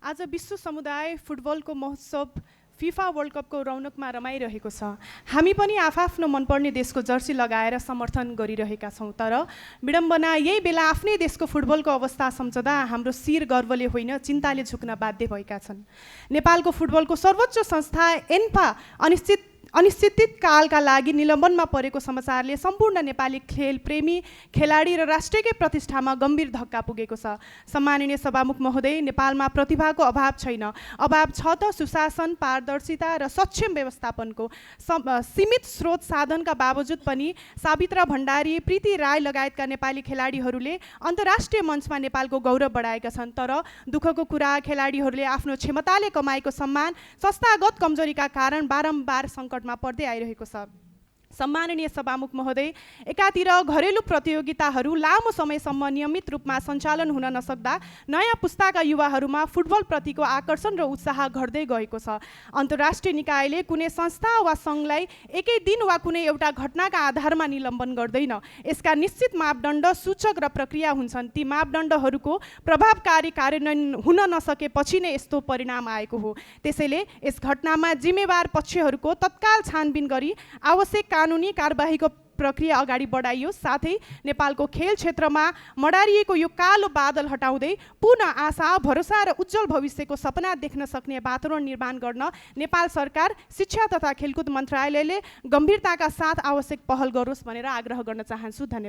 आज विश्व समुदाय फुटबलको महोत्सव फिफा वर्ल्ड कपको रौनकमा रमाइरहेको छ। हामी पनि आफआफ्नो मनपर्ने देशको जर्सी लगाएर समर्थन गरिरहेका छौँ। तर विडम्बना यही बेला आफ्नै देशको फुटबलको अवस्था सम्झँदा हाम्रो शिर गर्वले होइन चिन्ताले झुक्न बाध्य भएका छन्। नेपालको फुटबलको सर्वोच्च संस्था एन्फा अनिश्चितकालका लागि निलम्बनमा परेको समाचारले सम्पूर्ण नेपाली खेल प्रेमी खेलाडी र राष्ट्रियकै प्रतिष्ठामा गम्भीर धक्का पुगेको छ। सम्माननीय सभामुख महोदय, नेपालमा प्रतिभाको अभाव छैन, अभाव छ त सुशासन, पारदर्शिता र सक्षम व्यवस्थापनको। सीमित स्रोत साधनका बावजुद पनि सावित्रा भण्डारी, प्रीति राई लगायतका नेपाली खेलाडीहरूले अन्तर्राष्ट्रिय मञ्चमा नेपालको गौरव बढाएका छन्। तर दुःखको कुरा, खेलाडीहरूले आफ्नो क्षमताले कमाएको सम्मान संस्थागत कमजोरीका कारण बारम्बार सङ्कटमा पर्दै आइरहेको छ। सम्माननीय सभामुख महोदय, एकातिर घरेलु प्रतियोगिताहरू लामो समयसम्म नियमित रूपमा सञ्चालन हुन नसक्दा नयाँ पुस्ताका युवाहरूमा फुटबलप्रतिको आकर्षण र उत्साह घट्दै गएको छ। अन्तर्राष्ट्रिय निकायले कुनै संस्था वा सङ्घलाई एकै दिन वा कुनै एउटा घटनाका आधारमा निलम्बन गर्दैन। यसका निश्चित मापदण्ड, सूचक र प्रक्रिया हुन्छन्। ती मापदण्डहरूको प्रभावकारी कार्यान्वयन हुन नसकेपछि नै यस्तो परिणाम आएको हो। त्यसैले यस घटनामा जिम्मेवार पक्षहरूको तत्काल छानबिन गरी आवश्यक कानुनी कारबाहीको प्रक्रिया अगाडि बढाइयोस्। साथै नेपालको खेल क्षेत्रमा मडारिएको यो कालो बादल हटाउँदै पुनः आशा, भरोसा र उज्जवल भविष्यको सपना देख्न सक्ने वातावरण निर्माण गर्न नेपाल सरकार, शिक्षा तथा खेलकुद मन्त्रालयले गम्भीरताका साथ आवश्यक पहल गरोस् भनेर आग्रह गर्न चाहन्छु। धन्यवाद।